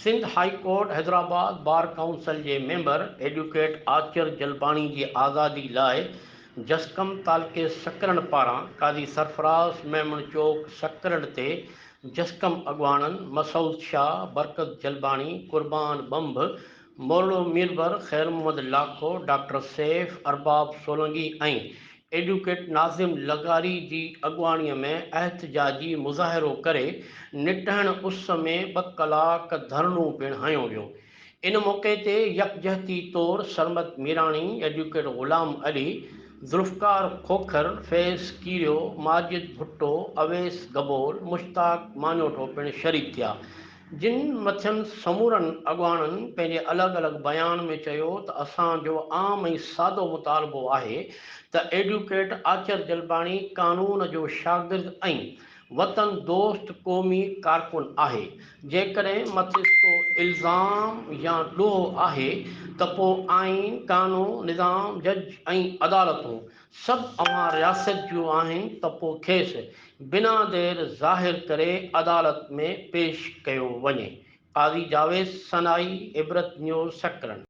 Sindh high court Hyderabad bar council جي member advocate آچر جلباڻي جي آزادي لاء جسقم تعلقي سڪرنڊ پاران قاضي سرفراز ميمڻ چوڪ سڪرنڊ تي جسقم اڳواڻن مسعود شاهه، برڪت جلباڻي، قربان ٻنڀ، مورڙو ميربر، خير محمد لاکو، ڊاڪٽر سيف، ارباب سولنگي ۽ ايڊوڪيٽ ناظم لغاري جي اڳواڻي ۾ احتجاجي مظاهرو ڪري نٽهڻ اس ۾ ٻه ڪلاڪ ڌرڻو پڻ هنيو ويو. ان موقعي تي يڪجهتي طور سرمد ميراڻي، ايڊوڪيٽ غلام علي، ذوالفقار کوکر، فيض ڪيريو، ماجد ڀٽو، اويس گبول، مشتاق ماڃوٺو پڻ شريڪ ٿيا. جن مٿين سمورن اڳواڻن پنهنجي الڳ الڳ بيان ۾ چيو ته اسان جو عام ۽ سادو مطالبو آهي ته ايڊوڪيٽ آچر جلباڻي قانون جو شاگرد ۽ وطن دوست قومي ڪارڪن آهي جيڪڏهن مٿس ڪو الزام يا ڏوهه آهي ته پوء آئين، قانون، نظام، جج ۽ عدالتون سڀ اوهان رياست جون آهن ته پوء کيس بنا دير ظاهر ڪري عدالت ۾ پيش ڪيو وڃي. قاضي جاويد ثنائي، عبرت نيوز، سڪرنڊ.